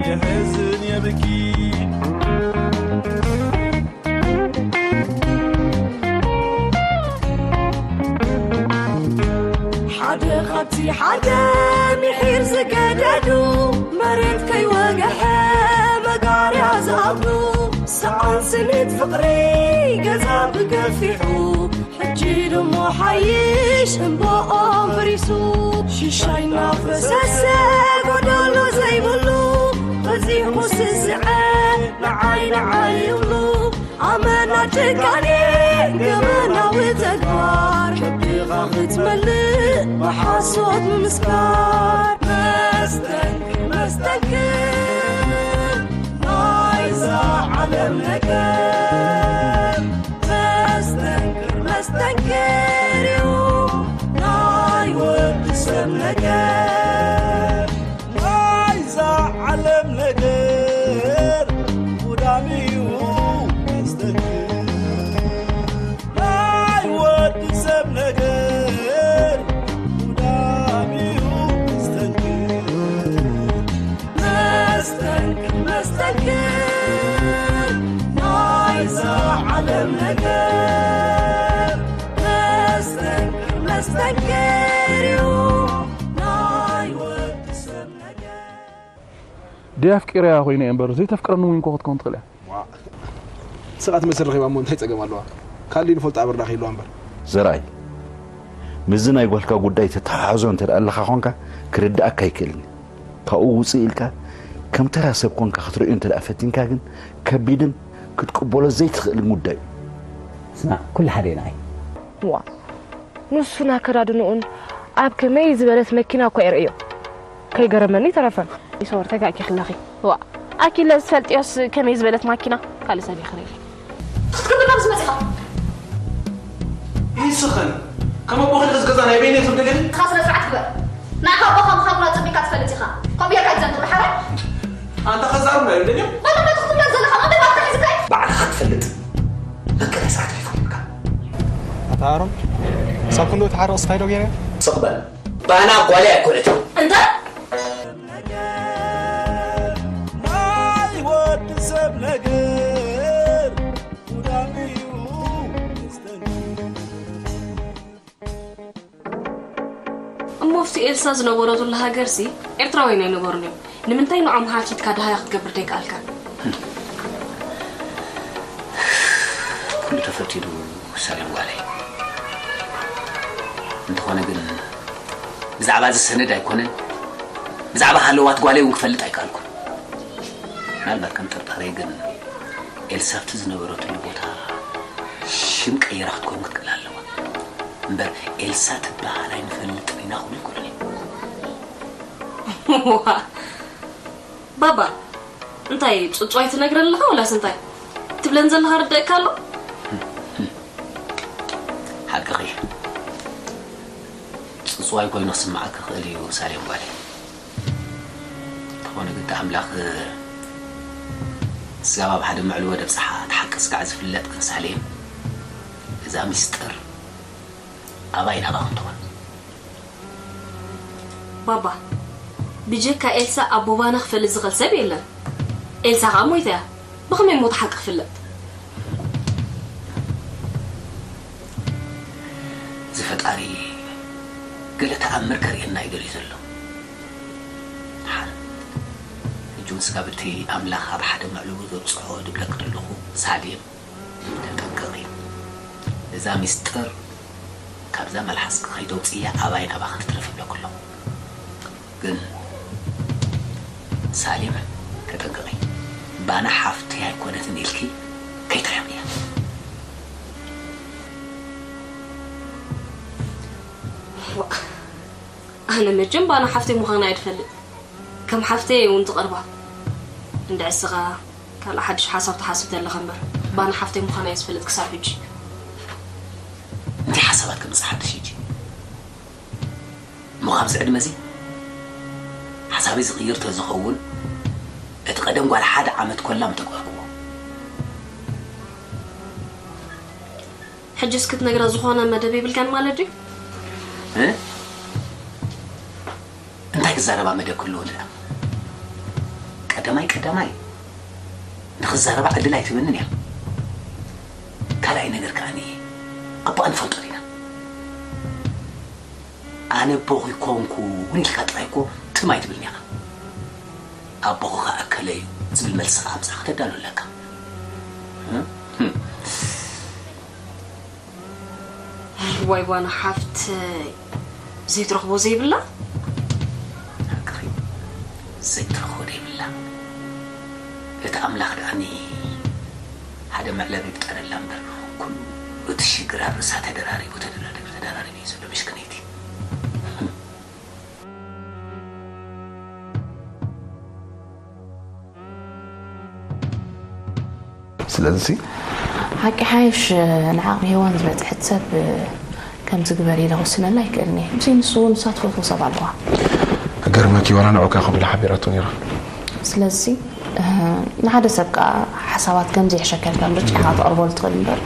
የሕዝን የብኪ። ሓደ ካብቲ ሓደ ምሒር ዝገደዱ፣ መሬት ከይወግሐ መጋርያ ዝኣብዱ፣ ሰኣን ስኒት ፍቕሪ ገዛ ብገፊሑ፣ ሕጂ ድሞ ሓይሽ እምባኦም በሪሱ፣ ሽሻይ እናፈሰሰ ጎደሎ ዘይብሉ፣ በዚሑ ስስዐ ንዓይ ንዓይ ይብሉ። ኣመና ጭካኔ ገበናዊ ተግባር፣ ከብድኻ ክትመልእ ብሓሶት ምምስካር። መስተንክር መስተንክር ናይዛ ዓለም ነገር፣ መስተንክር መስተንክር እዩ ናይ ወዲ ሰብ ነገር። ናይዛ ዓለም ነገር ጉዳም እዩ መስተንክር። ናይ ወዲ ሰብ ነገር ጉዳም እዩ መስተንክር። መስተንክር መስተንክር ናይዛ ዓለም ነገር። መስተንክር መስተንክር እዩ ናይ ወዲ ሰብ ነገር። ድያ ኣፍቂረያ ኮይነ እየ እምበር፣ ዘይተፍቅረኒ እውን እኮ ክትከውን ትኽእል እያ። ንስኻ ትመስል ረኺባ እሞ እንታይ ጸገም ኣለዋ? ካልእ ንፈልጦ ኣበርዳ ከይህልዋ እምበር። ዘርኣይ፣ ምስዚ ናይ ጓልካ ጉዳይ ተተሓሕዞ እንተ ደኣ ኣለኻ ኾንካ፣ ክርድኣካ ኣይክእልን። ካብኡ ውጽእ ኢልካ፣ ከም ተራ ሰብ ኮንካ ክትርእዮ እንተ ደኣ ፈቲንካ ግን፣ ከቢድን ክትቅበሎ ዘይትኽእልን ጉዳይ እዩ። ስማዕ፣ ኩሉ ሓደ እዩ ንዓይ። ዋ፣ ንሱን ኣከዳድንኡን ኣብ ከመይ ዝበለት መኪና እኮ እየ ርእዮ። ከይገረመኒ ተረፈን። ይሰወር፣ ተጋጊኺ ኣለኺ። ዋ፣ ኣኪለስ ፈልጥዮስ ከመይ ዝበለት ማኪና ካልእ ሰብ ይኽረይ። ክትክብር ናብዚ መጺኻ? ይስኸን። ከም ኣቦኺ ንዚ ገዛ ናይ በይነይ ትብሊ ገለ? ንስኻ ስነ ስርዓት ግበር። ንዓኻ ኣቦኻ ምዃንኩ ኣጸቢቕካ ትፈልጥ ኢኻ። ከምኡ ጌርካ እዩ ዘንብሩ ሓራይ። ኣንታ ከዛርብ ናይ እንደኛ? ባዕልኻ ትኽትብለን ዘለኻ መደብ ኣፍታሒ ዝካይ? ባዕልኻ ትፈልጥ። መቀለ ሰዓት ኣይፈልጥካ። ኣታ ኣሮን፣ ሳብ ክንዶ ተሓርቕስ እንታይ ዶ ገይረ? ስቕ በል። ባና ጓልያ ኣይኮነትን። እንታይ? ናይ ወዲ ሰብ ነገር ጉዳም እዩ። እሞ ኣብቲ ኤልሳ ዝነበረትሉ ሃገርሲ ኤርትራውያን ኣይነበሩን እዮም። ንምንታይ ንዖም ሃልኪትካ ደሃያ ክትገብር ደይከኣልካ? ኩሉ ተፈቲኑ ሰሌም ጓለይ። እንተኾነ ግን ብዛዕባ እዚ ሰነድ ኣይኮነን፣ ብዛዕባ ሃለዋት ጓለይ እውን ክፈልጥ ኣይከኣልኩን። ምናልባት ከም ጥርጣረይ ግን ኤልሳ ኣብቲ ዝነበረትሉ ቦታ ሽም ቀይራ ክትከውን ክትክእል ኣለዋ። እምበር ኤልሳ ትበሃል ኣይንፈልጥን ኢና ክብሉ ይኽእሉ እዮም። ዋ፣ ባባ፣ እንታይ ጽጽዋይ ትነግረን ኣለኻ ወላስ እንታይ ትብለን ዘለኻ ርደእካ ኣሎ? ሓቅኺ። ጽጽዋይ ኮይኑ ክስምዓካ ክኽእል እዩ ሳሌም ጓለይ። እንተኾነ ግን እቲ ኣምላኽ ስጋብ ኣብ ሓደ መዕልቦ ደብጽሓ እቲ ሓቂ ስጋዕ ዝፍለጥ ግን ሳሌም እዛ ሚስጥር ኣባይ ናባኹም ትኹን። ባባ፣ ብጀካ ኤልሳ ኣቦባና ክፈልጥ ዝኽእል ሰብ የለን። ኤልሳ ኸኣ ሞይታ እያ። ብኸመይ ሞታ ሓቂ ክፍለጥ? እዚ ፈጣሪ ገለ ተኣምር ከርእየና እዩ ደልዩ ዘሎ። ደሓን፣ ሕጂ እውን ስጋብ እቲ ኣምላኽ ኣብ ሓደ መዕልቡ ዘብጽሖ ድብለኪ ዘለኹ ሳሌም፣ ተጠንቀቒ። እዛ ሚስጥር ካብዛ መልሓስኪ ከይተውጽእያ ኣባይ ናባኽን ትትረፍ ይብለኪ ኣለኹ። ግን ሳሌም ተጠንቀቒ። ባና ሓፍተይ ኣይኮነትን ኢልኪ ከይትርሕቕያ። ዋእ፣ ኣነ መቸም ባና ሓፍተይ ምዃና እየ ዝፈልጥ። ከም ሓፍተይ እየ እውን ዝቐርባ። እንድዒ እስኻ ካልእ ሓድሽ ሓሳብ ትሓስብ ተለኻ እምበር፣ ባና ሓፍተይ ምዃና እየ ዝፈልጥ ክሳብ ሕጂ። እንታይ ሓሳባት ከምጽእ ሓድሽ ሕጂ? እሞ ካብዚ ዕድመ እዚ ሓሳበይ ዝቕይር ተዝኸውን፣ እቲ ቀደም ጓል ሓደ ዓመት ኮላ ምተግበርክዎ። ሕጅስ ክትነግራ ዝኾነ መደብ የብልካን ማለት ድዩ? እ? እንታይ ክዛረባ መደብ ክህልዎ ደኣ? ቀዳ ቀዳማይ ቀዳማይ ንኽዛረባ ዕድል ኣይትበንን እያ። ካልኣይ ነገር ከኣ ኣቦኣ ንፈልጦ ዲና? ኣነ ኣቦኺ ኮንኩ እውን ኢልካ ጥራይ እኮ ትም ኣይትብልን ኢኻ። ኣቦኺ ከኣ እከለ እዩ ዝብል መልሲ ከኣ ምጻኻ ተዳሉ ኣለካ። ዋይ ጓና ሓፍት ዘይትረኽቦ ዘይብላ ሓቅኺ ዘይትረኽቦ ዘይብላ እቲ ኣምላኽ ደኣኒ ሓደ መዕለቢ ይፍጠረላ እምበር ኩሉ እቲ ሽግር ኣብ ርእሳ ተደራሪቡ ተደራሪቡ ተደራሪቡ እዩ ዘሎ ምሽክነይቲ። ስለዚ ሓቂ ሓይሽ ንዓቕሚ ሄዋን ዝበፅሐት ሰብ ከምዚ ግበር ኢለ ክውስነላ ኣይክእልን እየ። ምሰይ ንሱ እውን ንሳ ትፈትዎ ሰብ ኣለዋ። ገርመኪ ዋላ ንዑ ከ ከቢላ ሓቢራቶ ነይራ። ስለዚ ንሓደ ሰብ ከዓ ሓሳባት ከምዚ ይሕሸከልካ ምርጫ ኢኻ ትቐርበሉ ትኽእል እምበር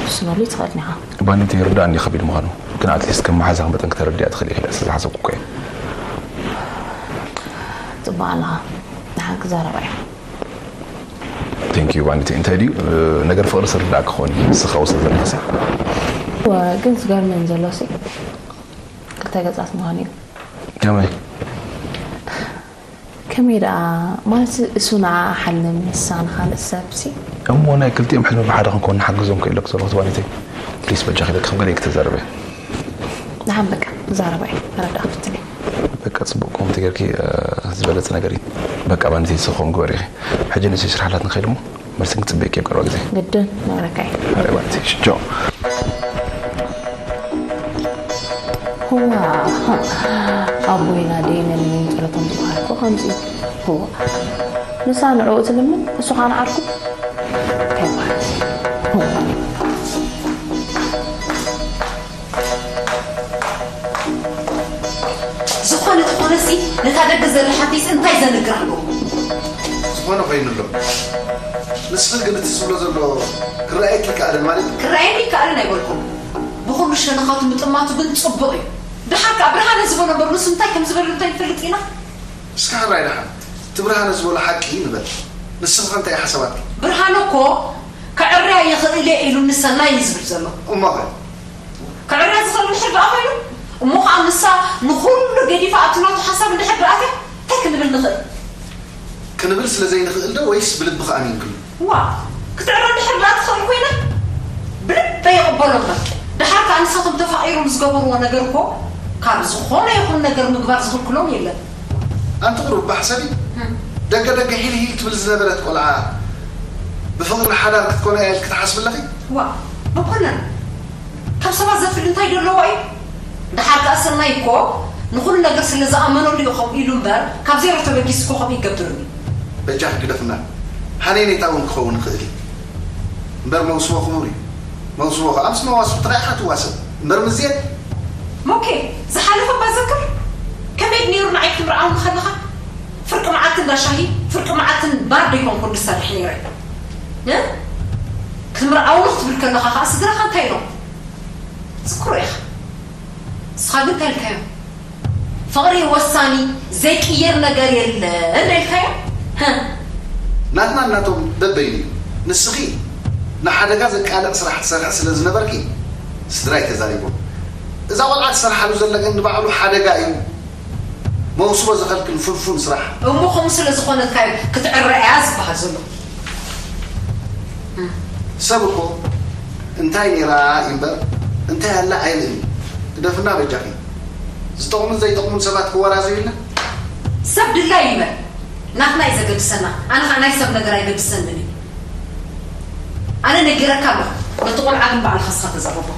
ትውስነሉ ይትኽእል ኢኻ። ባኒተ ይርዳእኒ ከቢድ ምዃኑ ግን ኣትሊስት ከም መሓዛኺ መጠን ክተረድያ ትኽእል ኢኺ ኢለ ስለዝሓሰብኩ እኮ እየ። ፅቡቕ ኣለኻ። ንሓን ክዛረባ እየ። Thank you ባኒተይ። እንታይ ድዩ ነገር ፍቕሪ ዝርዳእ ክኾን እዩ ንስኻ ውሰድ ዘለኻሲ። ግን ዝገርመን ዘሎሲ ክልተ ገጻት ምዃን እዩ። ከመይ? ከመይ ደኣ ማለት እሱ ንዓ ሓልም ንሳ ንኻልእ ሰብሲ። እሞ ናይ ክልቲኦም ሕልሚ ብሓደ ክንኮን ንሓግዞም ከኢለክ ዘለኹ ባኒተይ። ፕሊስ በጃኺ ደቂ ከም ገለ ክተዛረበ። ንሓን በቃ ክዛረባ እየ ተረዳእ ክትኒ። በቃ ጽቡቅ ከምቲ ጌርኪ ዝበለጸ ነገር እዩ። በቃ ባኒተይ ዝኸውን ግበሪ ኢኺ። ሕጂ ንሱ ስራሕ ኣላት ንኸይድ እሞ መልሲ ክጽበየኪ ኣብ ቀረባ ግዜ። ግድን ነግረካ እየ። ኣረ ባኒተይ ሽጆ። ህዋ ኣቦይና ደይነን ጸሎቶም ዝበሃልኮ ከምዚ ህዋ ንሳ ንዕኡ ትልምን እሱ ኻን ዓርኩ ከባድ ህዋ ዝኾነ ተኾነሲ ነታ ደገ ዘላ ሓፍተይሲ እንታይ ዘንግራ ኣለዎ? ዝኾነ ኮይኑ ኣሎ። ንስኺ ግን እቲ ዝብሎ ዘሎ ክረኣየኪ ይከኣልን ማለት እዩ? ክረኣየኒ ይከኣልን ኣይበልኩን። ብኹሉ ሸነኻቱ ምጥማቱ ግን ጽቡቕ እዩ። ደሓር ከኣ ብርሃነ ዝበሎ እምበር ንሱ እንታይ ከም ዝበለ እንታይ ንፈልጥ ኢና? እስከ ሕራይ ደሓን እቲ ብርሃነ ዝበሎ ሓቂ እዩ ንበል። ንስኺ ከ እንታይ እዩ ሓሳባትኪ? ብርሃነ እኮ ከዕርያ ይኽእል እየ ኢሉኒ ሰናይ እዩ ዝብል ዘሎ። እሞ ኸ? ከዕርያ ዝኽእል እንድሕር ደኣ ኾይኑ እሞ ኸዓ ንሳ ንኹሉ ገዲፋ ኣብቲ ናቱ ሓሳብ እንድሕር ደኣ ኣትያ እንታይ ክንብል ንኽእል? ክንብል ስለ ዘይንኽእል ዶ ወይስ ብልብኺ ኣሚንክሉ? ዋእ ክትዕረ እንድሕር ደኣ ትኽእል ኮይና ብልበይ ይቕበሎ እምበር ደሓር ከኣ ንሳቶም ተፋቒሮም ዝገበርዎ ነገር እኮ ካብ ዝኾነ ይኹን ነገር ምግባር ዝኽልክሎም የለን። ኣንቲ ቁሩብ ባሕ ሰሊ ደገ ደገ ሂል ሂል ትብል ዝነበረት ቆልዓ ብፍቕሪ ሓዳር ክትኮና እያ ኢልኪ ትሓስቢ ኣለኺ? ዋእ መኮነን ካብ ሰባት ዘፍሊ እንታይ ዶ ኣለዎ እዩ? ደሓር ከኣ ሰናይ እኮ ንኹሉ ነገር ስለ ዝኣመነሉ እዩ ከምኡ ኢሉ እምበር ካብ ዜሮ ተበጊሱ እኮ ከምኡ ኣይገብርን እዩ። በጃኺ ግደፍና። ሃነይነይታ እውን ክኸውን ይኽእል እዩ። እምበር መውስቦ ክቡር እዩ። መውስቦ ከኣ ምስ መዋስብትኻ ኢኻ ትዋሰብ እምበር ምስዚኤን። ሞኬ ዝሓለፈ እባ ዘክር። ከመይ ነይሩ ንዓይ ክትምርዓውኒ ከለኻ? ፍርቂ መዓልቲ እንዳ ሻሂ ፍርቂ መዓልቲ ባር ዶ ኣይኮንኩን ዝሰርሕ ነይረ? እ? ክትምርዓውኒ ክትብል ከለኻ ከኣ ስድራኻ እንታይ ኢሎም? ትዝክሮ ኢኻ። ንስኻ ግን እንታይ ኢልካዮም? ፍቕሪ ወሳኒ ዘይቅየር ነገር የለን ዶ ኢልካዮም? ህህ። ናትና ናቶም በበይኑ እዩ። ንስኺ ንሓደጋ ዘቃልዕ ስራሕ ትሰርሒ ስለ ዝነበርኪ ስድራይ ተዛሪቦም። እዛ ቆልዓ ትሰርሓሉ ዘላ ግን ንባዕሉ ሓደጋ እዩ። መውስቦ ዝኸልክል ፍንፉን ስራሕ። እሞ ከምኡ ስለ ዝኾነትካዮ ክትዕረ እያ ዝበሃል ዘሎ። ሰብ እኮ እንታይ ነይራ እዩ እምበር እንታይ ኣላ ኣይርእን እዩ። ግደፍና በጃኺ። ዝጠቕሙን ዘይጠቕሙን ሰባት ክወራዘዩልና። ሰብ ድላዩ ይበል። ናትና እዩ ዘገድሰና። ኣነ ኸዓ ናይ ሰብ ነገር ኣይገድሰንን እዩ። ኣነ ነጊረካ ኣለኹ። ነቲ ቖልዓ ግን ባዕልኻ እስኻ ተዛረቦ።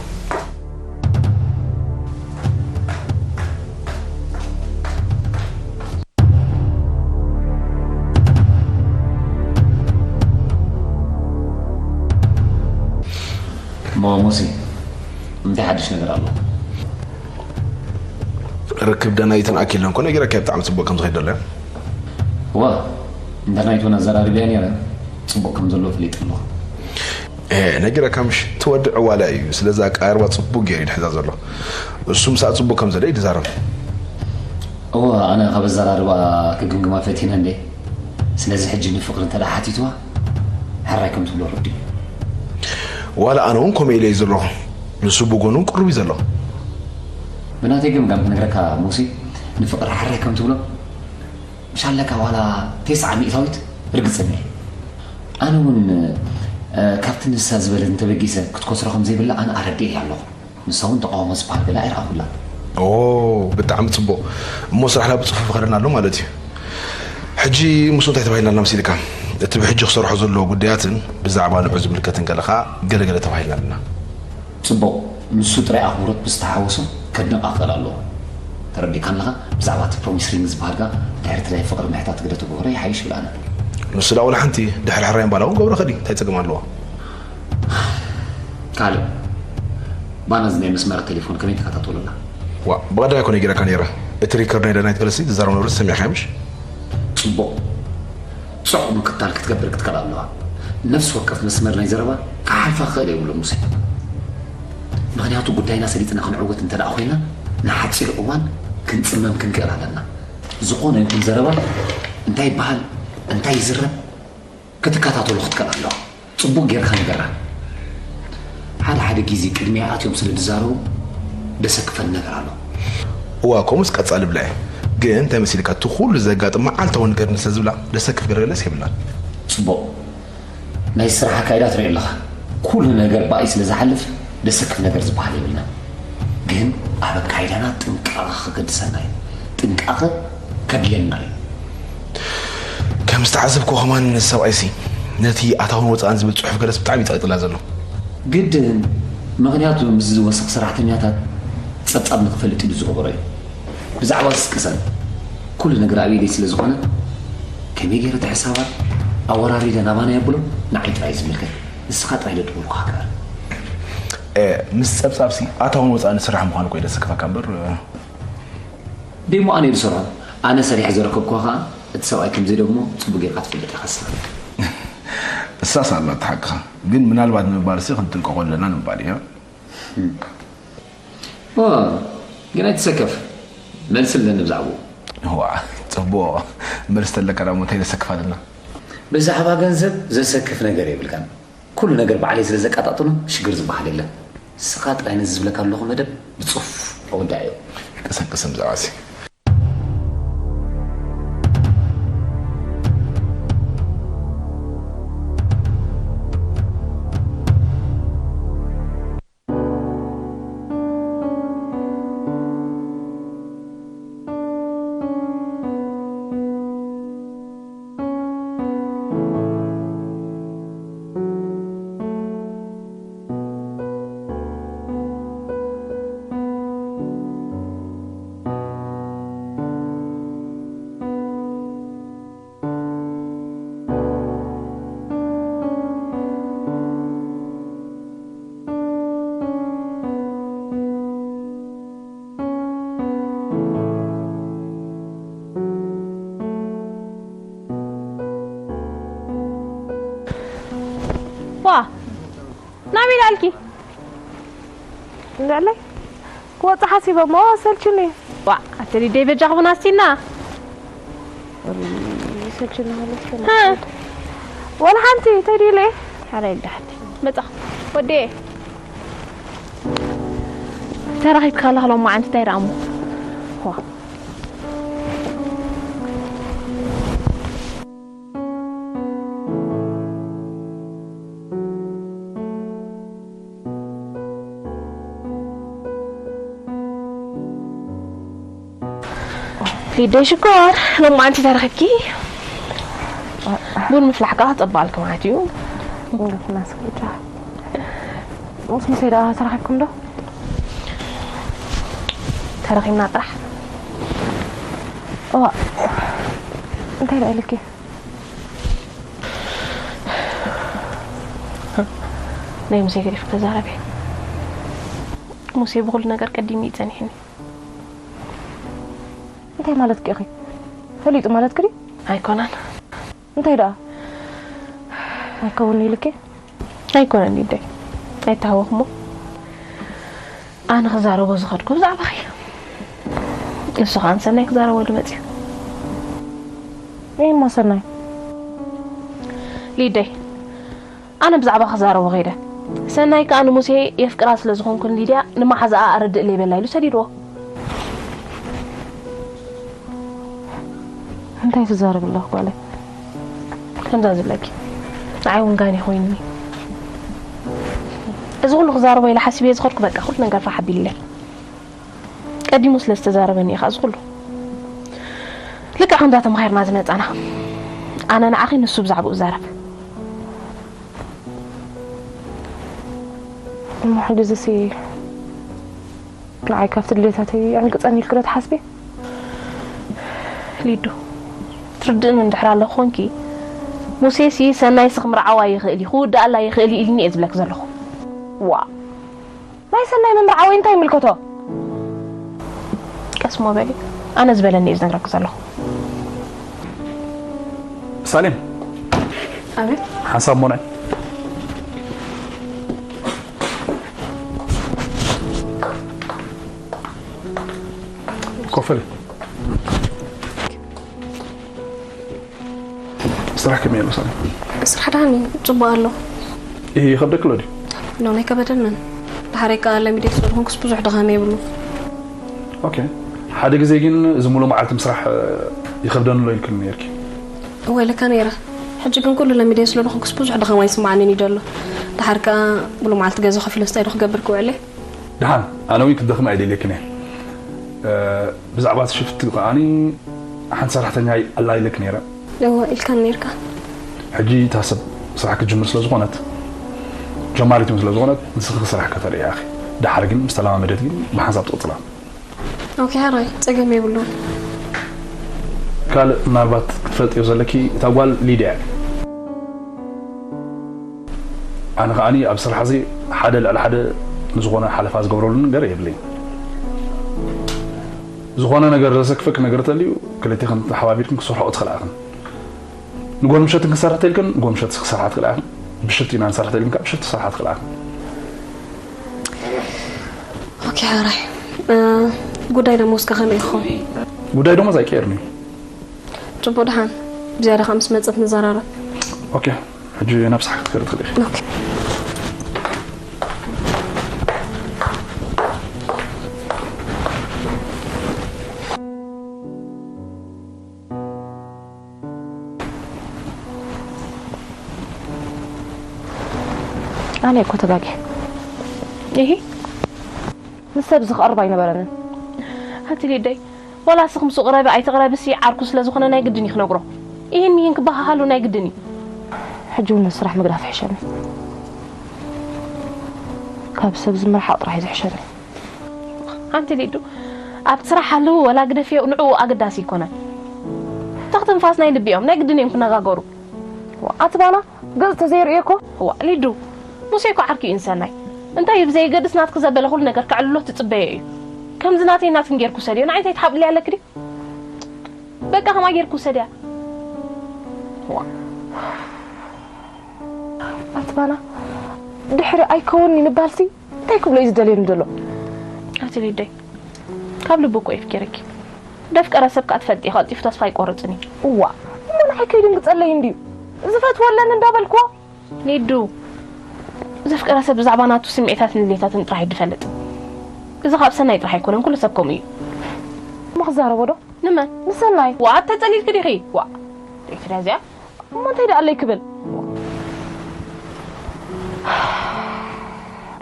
እሞ ሙሴ እንታይ ሓድሽ ነገር ኣሎ? ርክብ ደናይትን ኣኪለን እኮ ነጊረካዮ ብጣዕሚ ጽቡቕ ከም ዝኸይድ ዘሎ። እዋ ንደናይት እውን ኣዘራሪበያ ነይረ ጽቡቕ ከም ዘሎ ፈሊጠ ኣለኹ። ነጊረካ ምሽ ትወድእ ዕዋላ እዩ ስለዚ ኣቀራርባ ጽቡቅ ገይሩ ይድሕዛ ዘሎ እሱ ምሳኣ ጽቡቅ ከም ዘሎ ይድዛረብ እወ ኣነ ካብ ኣዘራርባ ክግምግማ ፈቲነ እንዴ ስለዚ ሕጂ ንፍቕሪ እንተ ደኣ ሓቲትዋ፣ ሕራይ ከም ትብሎ ርዱእ እዩ። ዋላ ኣነ እውን ከምኡ ኢለ እዩ ዘለኹ። ንሱ ብጎኑ ቅሩብ እዩ ዘሎ። ብናተይ ገምጋም ክነግረካ ሙሴ፣ ንፍቕሪ ሕራይ ከም ትብሎ፣ ምሻለካ ዋላ ተስዓ ሚእታዊት ርግጸኛ እየ። ኣነ እውን፣ እ፣ ካብቲ ንሳ ዝበለት እንተበጊሰ ክትከስሮ ከም ዘይብላ ኣነ ኣረዲኤያ ኣለኹ። ንሳ እውን ተቓውሞ ዝበሃል ገለ ኣይረኣኹላን። ኦ፣ ብጣዕሚ ጽቡቕ። እሞ ስራሕና ብጽፉፍ ይኸደና ኣሎ ማለት እዩ። ሕጂ ምስ እንታይ ተባሂልና ኣለና መሲልካ? እቲ ብሕጂ ክሰርሖ ዘለዎ ጉዳያትን ብዛዕባ ንዑ ዝምልከትን ገለ ኸኣ ገለገለ ተባሂልና ኣለና። ጽቡቕ፣ ንሱ ጥራይ ኣኽብሮት ብዝተሓወሶ ከድንቓ ክኽእል ኣለዎ። ተረዲእካ ኣለኻ? ብዛዕባ እቲ ፕሮሚስ ሪንግ ዝበሃል ከኣ ድሕሪ እቲ ናይ ፍቕሪ ምሕታት ግደ ተገብሮ ይሓይሽ ይብል ኣነ። ንሱ ደኣ ወላ ሓንቲ ድሕሪ ሕራይ እምባል እውን ገብሮ ኸዲ እንታይ ጸገም ኣለዎ? ካልእ፣ ባና እዚ ናይ መስመራት ቴሌፎን ከመይ ትከታተሎ ኣላ? ዋ፣ ብቐዳማይ እኮ ነጊረካ ነይረ። እቲ ሪከርድ ናይ ዳናይት ገለሲ ዝዛረቦ ነበረ ሰሚዕካዮ ምሽ? ጽቡቕ። ጽዑቕ ምክትታል ክትገብር ክትከል ኣለዋ። ነፍሲ ወከፍ መስመር ናይ ዘረባ ክሓልፋ ክኽእል የብሉን ሙሴ። ምኽንያቱ ጉዳይና ሰሊጥና ክንዕወት እንተ ደኣ ኮይና ንሓጺር እዋን ክንጽመም ክንክእል ኣለና። ዝኾነ ይኹን ዘረባ እንታይ ይበሃል፣ እንታይ ይዝረብ ክትከታተሎ ክትክእል ኣለዋ። ጽቡቕ ጌርካ ንገራ። ሓደ ሓደ ግዜ ቅድሚያ ኣትዮም ስለ ዝዛረቡ ደሰክፈን ነገር ኣሎ። እዋ ከምኡስ ቀጻሊ ብላ እየ። ግን እንታይ መሲልካ እቲ ኩሉ ዘጋጥም መዓልታዊ ነገር ንሰ ዝብላ ደሰክፍ ገለገለስ የብላን። ጽቡቕ ናይ ስራሕ ኣካይዳ ትርኢ ኣለኻ። ኩሉ ነገር ብኣይ ስለ ዝሓልፍ ደሰክፍ ነገር ዝበሃል የብልናን። ግን ኣብ ኣካይዳና ጥንቃቐ ከገድሰና እዩ። ጥንቃቐ ከድልየና እዩ። ከም ዝተዓዘብክዎ ከማን እዚ ሰብኣይሲ ነቲ ኣታውን ወፃእን ዝብል ፅሑፍ ገለስ ብጣዕሚ እዩ ፀቒጥላ ዘሎ። ግድን፣ ምኽንያቱ ምስዚ ዝወስኽ ሰራሕተኛታት ፀብፃብ ንክፈልጥ ኢሉ ዝገበሮ እዩ። ብዛዕባ ዝስቅሰን ኩሉ ነገር ኣብ ኢደይ ስለ ዝኾነ ከመይ ገይረ እቲ ሕሳባት ኣወራሪደ ናባና የብሎ ንዓይ ጥራይ እዩ ዝምልከት። ንስኻ ጥራይ ዶ ትብልኩ ሃገር። ምስ ፀብፃብሲ ኣታውን ወፃእን ዝስራሕ ምዃኑ እኮ እዩ ዘስክፈካ እምበር ደሞ ኣነ እዩ ዝሰርሖ። ኣነ ሰሪሐ ዘረከብኩዋ ከኣ እቲ ሰብኣይ ከምዘይ ደግሞ ጽቡቅ ጌርካ ትፈልጥ ኢኻ ንስኻ። እሳስ ኣላ እቲ ሓቅኻ፣ ግን ምናልባት ንምባል ሲ ክንጥንቀቆ ኣለና ንምባል እያ። ኦ፣ ግን ኣይትሰከፍ፣ መልሲ ኣለኒ ብዛዕባኡ። ዋ፣ ጽቡቅ መልሲ ተለካ ዳሞ እንታይ ዘሰክፍ ኣለና? ብዛዕባ ገንዘብ ዘሰክፍ ነገር የብልካን። ኩሉ ነገር ባዕለይ ስለ ዘቃጣጥኖ ሽግር ዝበሃል የለን። ንስኻ ጥራይ ነዚ ዝብለካ ኣለኹ መደብ ብጽፉፍ ኣወዳእዮ። ቅሰም ቅሰም ብዛዕባ እዚ። ዋ ናበይ ኢላልኪ? እንዳለይ ክወጽእ ሓሲበ እሞ ሰልችኒ። ዋ ኣቲ ሊደይ በጃኹም ኣስቲና። ሰልችኒ ማለት ወላ ሓንቲ ተዲለ። ሓራይ ዳሕቲ መጻ ወዴ ተራኺብካ ኣለኻ ሎማዓንቲ እንታይ ደኣ እሞ? ዋ ሊደይ ሽኮር ሎማዓንቲ ተረኺብኪ ቡን ምፍላሕ ከዓ ክፀባልኪ ማለት እዩ። ምስ ሙሴ ደኣ ተራኺብኩም ዶ? ተረኺብና ጥራሕ። እዋ እንታይ ደኣ ኢልኪ? ናይ ሙሴ ገዲፍኪ ተዛረቢ። ሙሴ ብኹሉ ነገር ቀዲሙ እዩ ጸኒሕኒ። እንታይ ማለትኪ ኢኺ? ፈሊጡ ማለትኪ ድዩ? ኣይኮነን። እንታይ ደኣ? ኣይከውን ኢልኪ? ኣይኮነን ሊደይ፣ ኣይተሃወኽሞ። ኣነ ክዛረቦ ዝኸድኩ ብዛዕባኺ እዩ። ንሱ ኸኣ ንሰናይ ክዛረበሉ መጺኡ። እሞ ሰናይ ሊደይ፣ ኣነ ብዛዕባ ክዛረቦ ከይደ። ሰናይ ከኣ ንሙሴ የፍቅራ ስለ ዝኾንኩን ሊድያ ንመሓዛኣ ኣረድእ ለይበላ ኢሉ ሰዲድዎ። እንታይ ትዛረብ ኣለኹ ጓለይ? ከምዛ ዝብለኪ፣ ንዓይ እውን ጋኔ ኮይኑኒ። እዚ ኩሉ ክዛረቦ ኢለ ሓሲበ ዝኸድኩ፣ በቃ ኩሉ ነገር ፋሕ ኣቢሉለይ። ቀዲሙ ስለ ዝተዛረበኒ እዩ ከዓ እዚ ኩሉ። ልክዕ ከምዛ ተማሂርና ዝመጻና፣ ኣነ ንዓኺ፣ ንሱ ብዛዕባኡ ዛረብ። እሞ ሕጂ እዚሲ ንዓይ ካብቲ ድሌታተይ ኣዕንቅጸኒ ኢልኪ ዶ ትሓስቢ? ሊዱ፣ ትርድእኒ እንድሕር ኣለኹ ኮንኪ፣ ሙሴሲ ሰናይሲ ክምርዓዋ ይኽእል እዩ፣ ክውድኣላ ይኽእል እዩ ኢልኒ እየ ዝብለኪ ዘለኹ። ዋ፣ ናይ ሰናይ ምምርዓወይ እንታይ ይምልከቶ? ቀስ እሞ በሊ፣ ኣነ ዝበለኒ እየ ዝነግረኪ ዘለኹ። ሳሌም፣ ኣቤት። ሓንሳብ እሞ ንዒ። ኮፍ በሊ። ስራሕ ከመይ ኣሎ ሳሌም? ስራሕ ደሓን እዩ፣ ጽቡቕ ኣሎ። ይኸብደኪ ኣሎ ድዩ? ኖ፣ ኣይከበደንን። ድሓረይ ከኣ ለሚደዮ ስለ ዝኾንኩስ ብዙሕ ድኻም የብሉን። ኦኬ። ሓደ ግዜ ግን እዚ ሙሉእ መዓልቲ ምስራሕ ይኸብደኒ ኣሎ ኢልክኒ ነይርኪ። እወ፣ ኢለካ ነይረ። ሕጂ ግን ኩሉ ለሚደዮ ስለ ዝኾንኩስ ብዙሕ ድኻም ኣይስምዓንን እዩ ዘሎ። ድሓር ከኣ ሙሉእ መዓልቲ ገዛ ኮፍ ኢለ እንታይ ዶ ክገብር ክውዕል እየ? ደሓን፣ ኣነ እውን ክትደኽሚ ኣይደልየክን እየ። እ፣ ብዛዕባ እቲ ሽፍት ከኣኒ ሓንቲ ሰራሕተኛ ኣላ ኢለክ ነይረ። እወ፣ ኢልካኒ ነይርካ። ሕጂ እታ ሰብ ስራሕ ክትጅምር ስለ ዝኾነት፣ ጀማሪት እውን ስለ ዝኾነት፣ ንስኺ ስራሕ ከተርእያ ኢኺ። ደሓር ግን ምስ ተለማመደት ግን ብሓንሳብ ትቕጽላ። ኦኬ፣ ሕራይ፣ ጸገም የብሉን። ካልእ ምናልባት ክትፈልጥዮ ዘለኪ፣ እታ ጓል ሊድያ እያ። ኣነ ከኣኒ ኣብ ስራሕ እዚ ሓደ ልዕሊ ሓደ ንዝኾነ ሓለፋ ዝገብረሉ ነገር የብለይን። ዝኾነ ነገር ዘሰክፈኪ ነገር ተልዩ፣ ክልቴኽን ተሓባቢርክን ክሰርሕኦ ትኽእላ ኢኽን። ንጎል ምሸትን ክንሰርሕ ተልክን፣ ጎል ምሸት ክሰርሓ ትኽእላ ኢኽን። ብሽፍቲ ኢና ንሰርሕ ተልክን፣ ካብ ብሽፍቲ ክሰርሓ ትኽእላ ኢኽን። ኦኬ፣ ሕራይ። እ፣ ጉዳይ ደሞዝከ ከመይ ይኸውን? ጉዳይ ደሞዝ ኣይቀየርን እዩ። ጽቡቕ፣ ደሓን ብዝያዳ ከኣ ምስ መጸት ንዘራረብ። ኦኬ፣ ሕጂ ናብ ስራሕ ክትከዲ ትኽእሊ ኢኺ። ኦኬ። ኣነ እኮ ተጋግየ። ኢሂ። ምስ ሰብ ዝቐርብ ኣይነበረንን። ኣንቲ ሊደይ፣ ዋላ እስኺ ምስኡ ቅረቢ ኣይትቕረብሲ ዓርኩ ስለ ዝኾነ ናይ ግድን እዩ ክነግሮ። ኢሂን ሚሂን ክበሃሃሉ ናይ ግድን እዩ። ሕጂ እውን ንስራሕ ምግዳፍ ይሕሸኒ። ካብ ሰብ ዝምርሓቕ ጥራሕ እዩ ዝሕሸኒ። ኣንቲ ሊዱ፣ ኣብ ስራሕ ሃልዉ ወላ ግደፍዮ ንዕኡ ኣገዳሲ ኣይኮነን። ተኽትንፋስ ናይ ልቢ እዮም፣ ናይ ግድን እዮም ክነጋገሩ። ዋ፣ ኣቲ ባና፣ ገጽ ተዘይርእዮ እኮ። ዋ፣ ሊዱ፣ ሙሴ እኮ ዓርኪ እዩ ንሰናይ። እንታይ እዩ ብዘየገድስ ናትኪ ዘበለ ኩሉ ነገር ከዕልሎ ትጽበዮ እዩ። ከምዚ ናተይ ናትክን ጌርኩ ሰድዮ፣ ንዓይ እንታይ ትሓብእለይ ኣለኪ ድዩ? በቃ ከምኣ ጌርኩ ሰድያ። ዋ። ኣቲ ባና፣ ድሕሪ ኣይከውን'ዩ ምባልሲ እንታይ ክብሎ እዩ ዝደልየኒ ዘሎ? ኣቲ ሊደይ፣ ካብ ልቡ እኮ የፍቂረኪ። ደፍቀረ ሰብ ከኣ ትፈልጢ፣ ቀልጢፉ ተስፋ ኣይቆርጽን እዩ። እዋ፣ እሞ ንዓይ ከይድንግጸለይ እንድዩ። ዝፈትዎ ኣለኒ እንዳበልክዎ። ሊዱ፣ ዘፍቀረ ሰብ ብዛዕባ ናቱ ስምዒታትን ድሌታትን ጥራሕ እዩ ዝፈልጥ። እዚ ካብ ሰናይ ጥራሕ ኣይኮነን፣ ኩሉ ሰብ ከምኡ እዩ። እሞ ክዛረቦ ዶ? ንመን? ንሰናይ። ዋ፣ ተጸሊልኪ ዲኺ? ዋ፣ ደይ ክዳ እዚኣ? እሞ እንታይ ደኣ ኣለይ ክብል?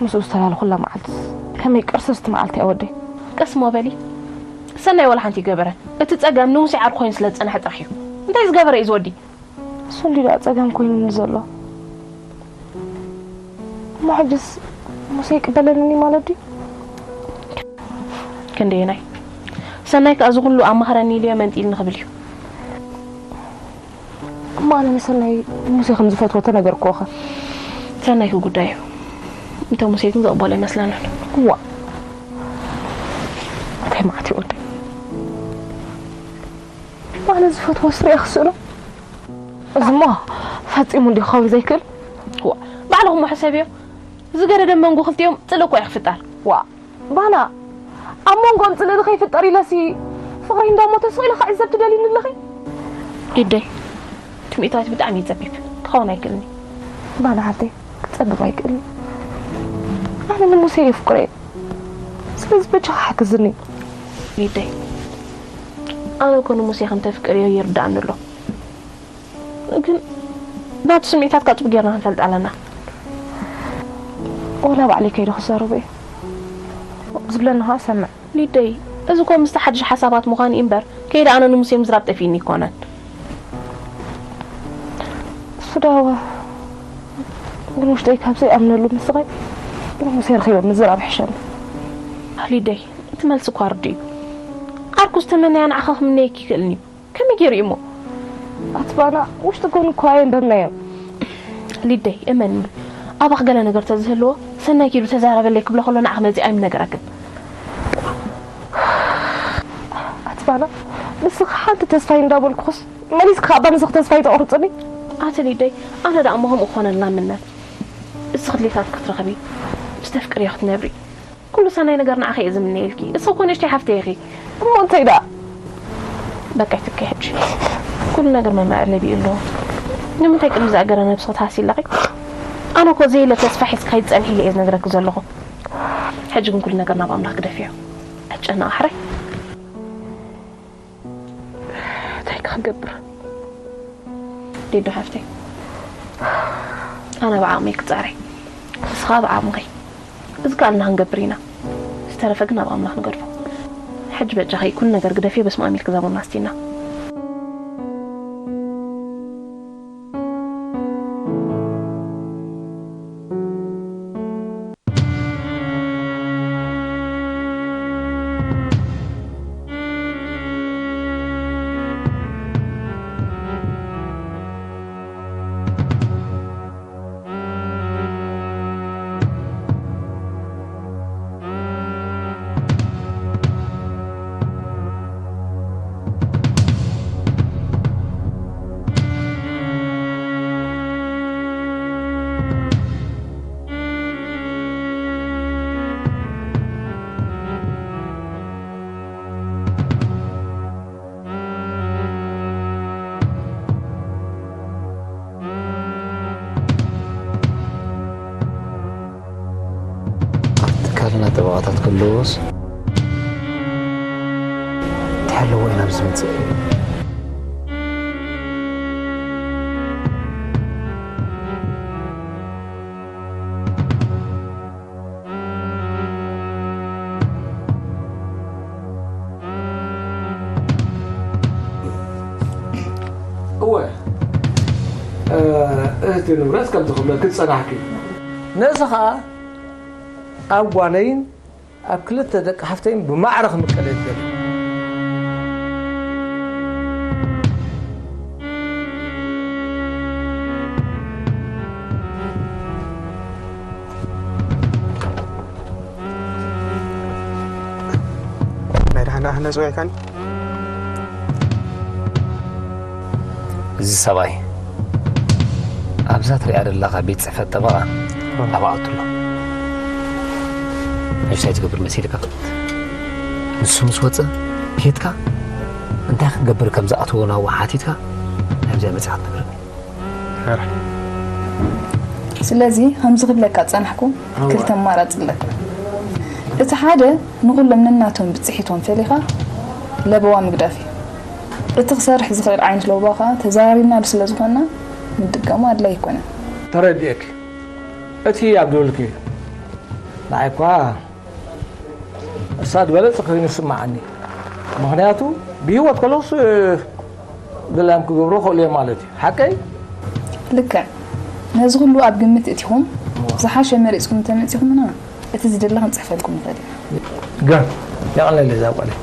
ምስኡ ዝተላለኹላ መዓልትስ ከመይ ቅርስስቲ መዓልቲ እያ ወደይ። ቀስ እሞ በሊ። ሰናይ ወላ ሓንቲ ይገበረ። እቲ ጸገም ንሙሴ ዓርኩ ኮይኑ ስለ ዝጸንሐ ጥራሕ እዩ። እንታይ ዝገበረ እዩ ዝወዲ? እሱ እንዲ ደኣ ጸገም ኮይኑኒ ዘሎ። እሞ ሕጅስ ሙሴ ይቅበለኒ ማለት ድዩ? ክንደየናይ? ሰናይ ከኣ እዚ ኩሉ ኣማኽረኒ ኢሉ እየ መንጢልኒ ክብል እዩ። እሞ ኣነ ንሰናይ ሙሴ ከም ዝፈትዎ ተነገርክዎ ኸ? ሰናይ ክጉዳይ እዩ። እንተ ሙሴ ግን ዘቕበሎ ኣይመስለንን። እዋ። እንታይ መዓት እዩ ወደይ? ኣነ ዝፈትዎ ስሪኣ ክስእኖ? እዚ እሞ ፈጺሙ እንዲዩ ክኸውን ዘይክእል። እዋ፣ ባዕልኹም ሕሰብዮ። ዝገደደ መንጎ ክልቲኦም ጽልኢ እኮ እዩ ክፍጠር። ዋ፣ ባና፣ ኣብ መንጎኦም ጽልኢ ንኸይፍጠር ኢለሲ ፍቕረይ እንዳሞተ ስቕ ኢለ ክዕዘብ ትደልይኒ ኣለኺ? ሊደይ፣ ትምኒታዊት ብጣዕሚ እዩ ጸቢብ። ክኸውን ኣይክእልን እዩ። ባና ሓፍተይ ክጸብቕ ኣይክእልን። ኣነ ንሙሴ የፍቅሮ እየ። ስለዚ በጃኻ ሓግዝኒ። ሊደይ፣ ኣነ እኮ ንሙሴ ከም ተፍቅርዮ ይርዳእኒ ኣሎ። ግን ናቱ ስምዒታት ካብ ጽቡቅ ጌርና ክንፈልጥ ኣለና። ወላ ባዕለይ ከይደ ክዛረቦ እየ። ዝብለኒ ኸዓ ሰምዕ። ሊደይ፣ እዚ እኮ ምስቲ ሓድሽ ሓሳባት ምዃኑ እዩ እምበር፣ ከይደ ኣነ ንሙሴ ምዝራብ ጠፊእኒ ይኮነን። እሱ ዳዋ ግን ውሽጠይ ካብ ዘይኣምነሉ ምስኸይ ንሙሴ ረኺበ ምዝራብ ይሕሸኒ። ሊደይ፣ እቲ መልሲ እኳ ርዱእ እዩ። ዓርኩ ዝተመነያ ንዓኻ ክምነየኪ ይክእልን እዩ። ከመይ ገይሩ እዩ እሞ? ኣትባና ውሽጢ ጎን እኳ የንበብናዮ። ሊደይ፣ እመኒ፣ ኣባኽ ገለ ነገር ተዝህልዎ፣ ሰናይ ኪዱ ተዛረበለይ ክብሎ ከሎ ንዓኺ መጺእ ኣይምነገረክን። ኣትባና፣ ንስኺ ሓንቲ ተስፋይ እንዳበልኩኽስ፣ መሊስኪ ካብ ኣባንስኺ ተስፋይ ተቑርጽኒ? ኣቲ ሊደይ፣ ኣነ ደኣ እሞ ከምኡ ክኾነልና ምነ። እስኺ ድሌታትኪ ክትረኽቢ፣ ምስ ተፍቅርዮ ክትነብሪ። ኩሉ ሰናይ ነገር ንዓኺ እየ ዝምነየልኪ። እስኺ እኮ ንእሽተይ ሓፍተይ ኢኺ። እሞ እንታይ ደኣ? በቃ ይትከ ሕጂ። ኩሉ ነገር መመቐለቢ ኣለዎ። ንምንታይ ቅድሚ ዝኣገረ ነብስኺ ትሃሲ ኣለኺ? ኣነ እኮ ዘየለ ተስፋ ሒዝኪ ከይትጸንሒ ኢለ እየ ዝነግረኪ ዘለኹ። ሕጂ ግን ኩሉ ነገር ናብ ኣምላኽ ግደፍዮ። ኣይትጨነቒ ሕራይ። እንታይ ክገብር? ሊዱ ሓፍተይ፣ ኣነ ብዓቕመይ ክጻረይ፣ ንስኻ ብዓቕምኺ። እዚ ከኣልና ክንገብር ኢና። ዝተረፈ ግን ናብ ኣምላኽ ንገድፎ። ሕጂ በጃኺ ኩሉ ነገር ግደፍዮ፣ በስመ ኣብ ኢልኪ እዛ ቡና ኣስቲና። ትካልና ጠበቓታት ክህልዎስ እንታይ ኣለዎ ኢና ኣብዚ መጽእ? እወ፣ እ፣ እህቲ ንብረት ከምዚ ክብለኪ ዝጸናሕኪ። ነዚ ኸኣ ኣብ ጓለይን ኣብ ክልተ ደቂ ሓፍተይን ብማዕረ ክምቀል እየ ዝደሊ። ናይ ደሓን ደኣ ክነጽው ኣይካን? እዚ ሰብኣይ ኣብዛ ትሪኣ ዘለኻ ቤት ጽሕፈት ጠበቓ ኣብ ኣቱ ኣሎ። ሕጂ እንታይ ትገብር መሲልካ? ንሱ ምስ ወጸ ኬድካ እንታይ ክንገብር ከም ዝኣተዎ ናብኡ ሓቲትካ ናብዚኣ መጺኻ ትነግረኒ። ሕራይ። ስለዚ ከምዚ ክብለካ ዝጸናሕኩ እዋ። ክልተ ኣማራጺ ኣለካ። እቲ ሓደ ንኹሎም ነናቶም ብጽሒቶም ፈሊኻ ለበዋ ምግዳፍ እዩ። እቲ ክሰርሕ ዝኽእል ዓይነት ለበዋ ከኣ ተዘራሪብናሉ ስለ ዝኾንና ምድጋሙ ኣድላይ ኣይኮነን። ተረዲኤኪ። እቲ ኣብ ዝበልኪ ንዓይ እኳ እሳ ዝበለጸ ኮይኑ ይስምዓኒ። ምኽንያቱ ብህይወት ከለኹስ፣ እ፣ ድላዮም ክገብሩ ይኽእሉ እዮም ማለት እዩ። ሓቀይ? ልክዕ። ነዚ ኩሉ ኣብ ግምት እቲኹም ዝሓሸ መሪጽኩም እንተመጺኹምና እቲ ዝድለ ክንጽሕፈልኩም ንኽእል ኢና። ገ-፣ የቐለለ እዛ ጓለይ።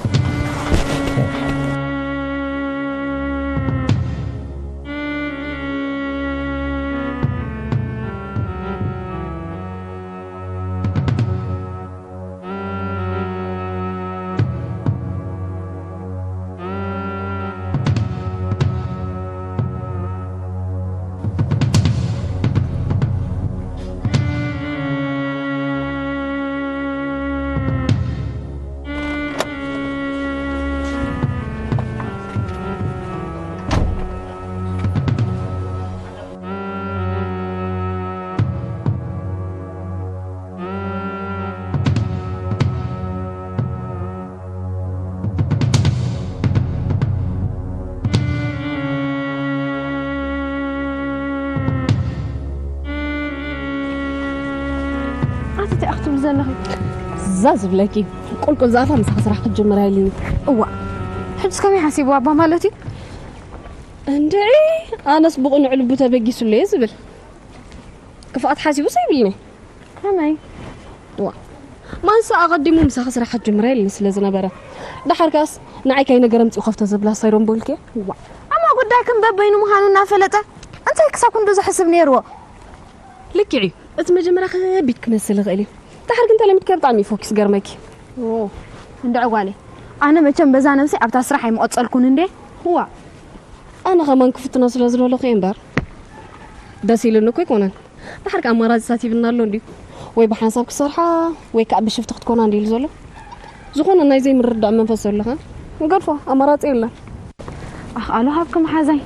ትብል ዘለኺ? እዛ ዝብለኪ ቁልቁል ዝኣታ ምሳኺ ስራሕ ክትጅምር ኣይልኒ። እዋ፣ ሕጅስ ከመይ ሓሲቡ ኣባ ማለት እዩ? እንድዒ፣ ኣነስ ብቕኑዕ ልቡ ተበጊሱለየ ዝብል ክፍኣት ሓሲቡስ ኣይብልኒ። ከመይ? እዋ፣ ማንሳ ኣቐዲሙ ምሳኺ ስራሕ ክትጅምር ኣይልኒ ስለ ዝነበረ፣ ደሓር ከኣስ ንዓይ ካይ ነገር ኣምፂኡ ከፍቶ ዘብላ ሳይሮን ቦልኬ። እዋ፣ ኣማ ጉዳይክም በበይኑ ምዃኑ እናፈለጠ እንታይ ክሳብ ክንዱ ዝሕስብ ነይርዎ? ልክዕ እዩ። እቲ መጀመርያ ከቢድ ክመስል ይኽእል እዩ። ድሓር ግን ተለሚድካ ብጣዕሚ እዩ ፎኪስ ገርመኪ። ኦ፣ እንድዒ ጓለይ፣ ኣነ መቸም በዛ ነብሰይ ኣብታ ስራሕ ኣይምቐጸልኩን እንዴ። እዋ፣ ኣነ ከማን ክፍትኖ ስለ ዝደለኹ እየ እምበር፣ ደስ ኢሉኒ እኮ ኣይኮነን። ድሓር ከኣ ኣማራጺታት ሂብና ኣሎ እንድዩ። ወይ ብሓንሳብ ክሰርሓ፣ ወይ ከኣ ብሽፍቲ ክትኮና እንድዩ ኢሉ ዘሎ። ዝኾነ ናይ ዘይምርዳእ መንፈስ ዘለኻ ንገድፎ፣ ኣማራጺ የለን። ኣኽኣሎ ሃብኪ መሓዛይ።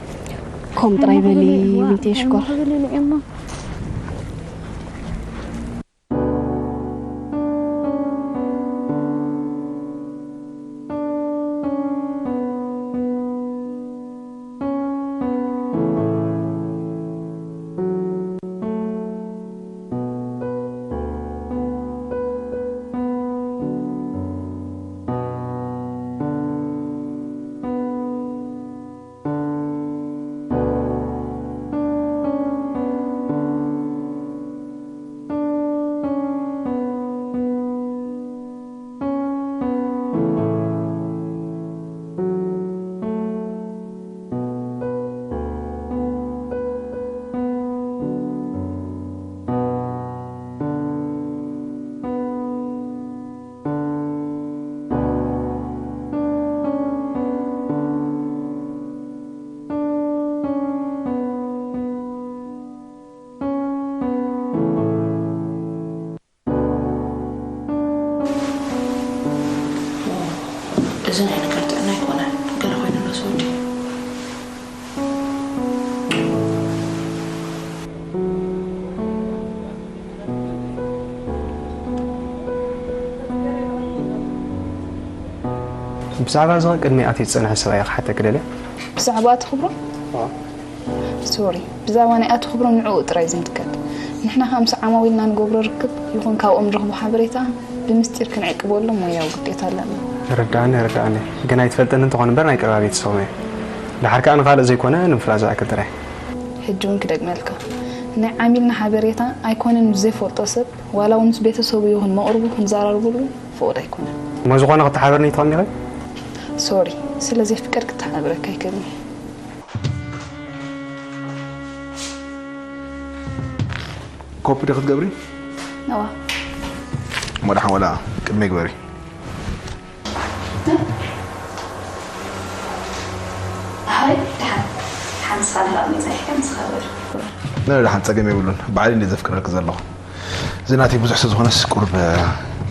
ኮም ጥራይ በሊ፣ እንታይ ሚቴ ሽኮር። ክብል ኢሉ እሞ። እዚ ናይ ነገር ጥዕና ኣይኮነን፣ ገለ ኮይኑ ኣሎ ሰውዲ። ብዛዕባ እዚ ቅድሚ ኣትዩ ዝጸንሐ ሰብኣይ ክሓተኪ ደልየ። ብዛዕባ ኣቶ ክብሮም? ኣዎ። ሶሪ፣ ብዛዕባ ናይ ኣቶ ክብሮም ንዕኡ ጥራይ ዝምልከት። ንሕና ከኣ ምስ ዓማዊልና ንገብሮ ርክብ ይኹን ካብኦም ንረኽቦ ሓበሬታ ብምስጢር ክንዕቅበሉ ሞያዊ ግዴታ ኣለና። ይርድኣኒ፣ ይርድኣኒ። ግን ኣይትፈልጥኒ እንተኾነ እምበር ናይ ቀረባ ቤተሰቦም እየ። ደሓር ከኣ ንኻልእ ዘይኮነ ንምፍላጥ ዝኣክል ጥራይ። ሕጂ እውን ክደግመልካ፣ ናይ ዓሚልና ሓበሬታ ኣይኮነን ምስ ዘይፈልጦ ሰብ፣ ዋላ እውን ምስ ቤተሰቡ ይኹን መቕርቡ ክንዘራረበሉ ፍቑድ ኣይኮነን። እሞ ዝኾነ ክተሓበርኒ ትኽእልኒ ኢኺ? ሶሪ፣ ስለ ዘይፍቀድ ክተሓባበረካ ኣይክእልን እየ። ኮፒ ዶ ክትገብሪ? እዋ። እሞ ደሓን ዋላ ቅድመይ ግበሪ። ሃይ፣ ደሓን። ሓንሳብ ላቕ መጻኢካ ንስኻ በል። ነ ደሓን ጸገም የብሉን። ባዕለይ እንድየ ዘፍቅረልኪ ዘለኹ። እዚ ናተይ ብዙሕ ስለ ዝኾነስ ቁሩብ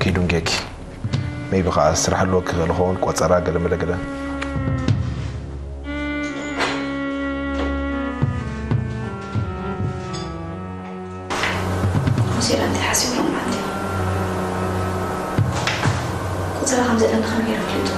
ከይዱን ጌኪ። ሜይቢ ኸዓ ስራሕ ኣለወኪ ገለ ኸውን፣ ቆጸራ ገለ መለ ገለ። ሆሴ እንታይ ሓሲቡ ኣሎ ማለት እዩ? ቆጸራ ከም ዘለና ከመይ ገይሩ ኣፍሊጡ?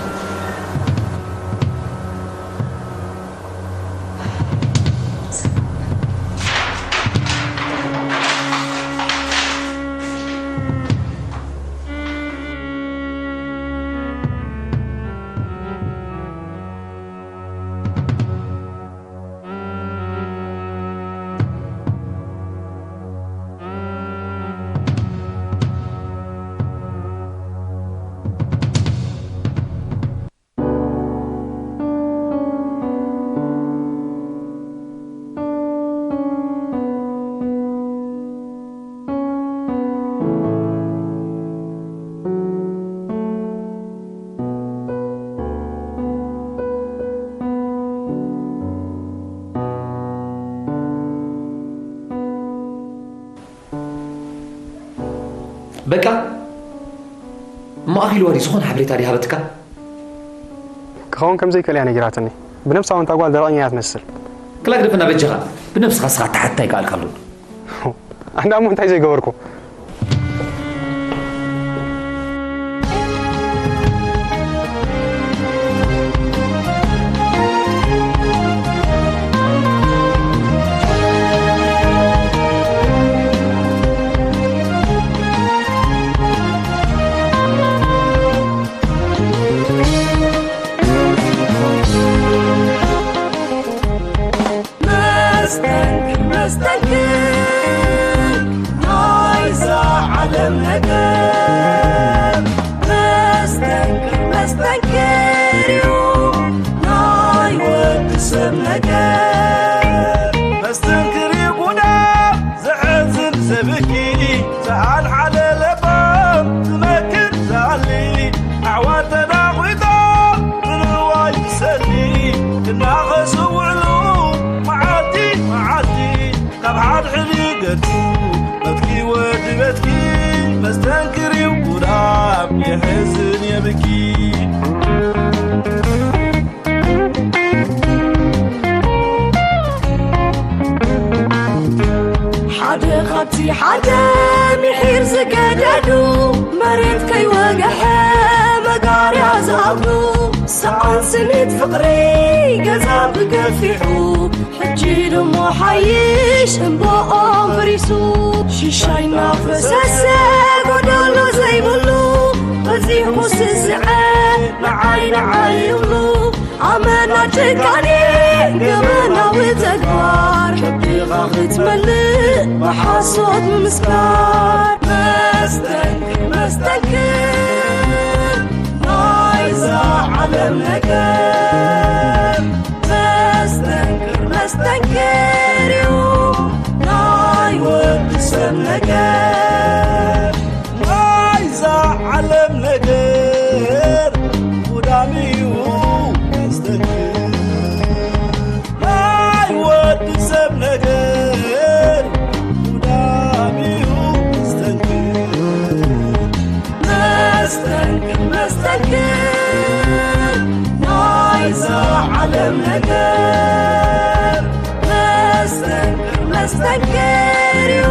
በቃ፣ እሞ ኣኺልዋ ድዩ ዝኾነ ሓበሬታ ድዩ ሃበትካ? ክኸውን ከም ዘይክእል እያ ነጊራትኒ። ብነብሳ እውን እታ ጓል ደረቕኛ እያ ትመስል። ክላ ግደፈና በጃኻ፣ ብነብስኻ ንስኻ ተሓታይ ከኣልካ ኣሎ። ኣንዳ እሞ እንታይ ዘይገበርኩ? መስተንክር ናይዛ ዓለም ነገር፣ መስተንክር፣ መስተንክር እዩ ናይ ወዲ ሰብ ነገር። መስተንክር እዩ ጉዳም ዘሕዝን ዘብኪ፣ ዝሓልሓለ ለባም ዝመክር ዝሃሊ፣ ኣሕዋት ተዳኺጦም ንንዋይ ዝሰሊ፣ እናኸሱ ውዕሉ መዓልቲ መዓልቲ፣ ካብ ሓድሕድ ገጹ በትኪ ወዲ በትኪ፣ መስተንክር እዩ ጉዳም የሕዝን የብኪ። ሓደ ካብቲ ሓደ ምሒር ዝገደዱ፣ መሬት ከይወገሐ መጋርያ ዝኣብዱ፣ ሰኣን ስኒት ፍቕሪ ገዛ ብገፊሑ፣ ሕጂ ድሞ ሓይሽ እምባኦም ፈሪሱ፣ ሽሻይ እናፈሰሰ ጎደሎ ዘይብሉ፣ በዚሑ ስስዐ ንዓይ ንዓይ ይብሉ። ኣመና ጭካኔ ገበናዊ ተግባር፣ ሕድኻ ክትመልእ ብሓሶት ምምስካር። መስተንክር፣ መስተንክር ናይዛ ዓለም ነገር፣ መስተንክር፣ መስተንክር እዩ ናይ ወዲ ሰብ ነገር። ናይዛ ዓለም ነገር ጉዳም እዩ መስተንክር፣ ናይ ወዲ ሰብ ነገር ጉዳም እዩ መስተንክር። መስተንክር፣ መስተንክር ናይዛ ዓለም ነገር፣ መስተንክር፣ መስተንክር እዩ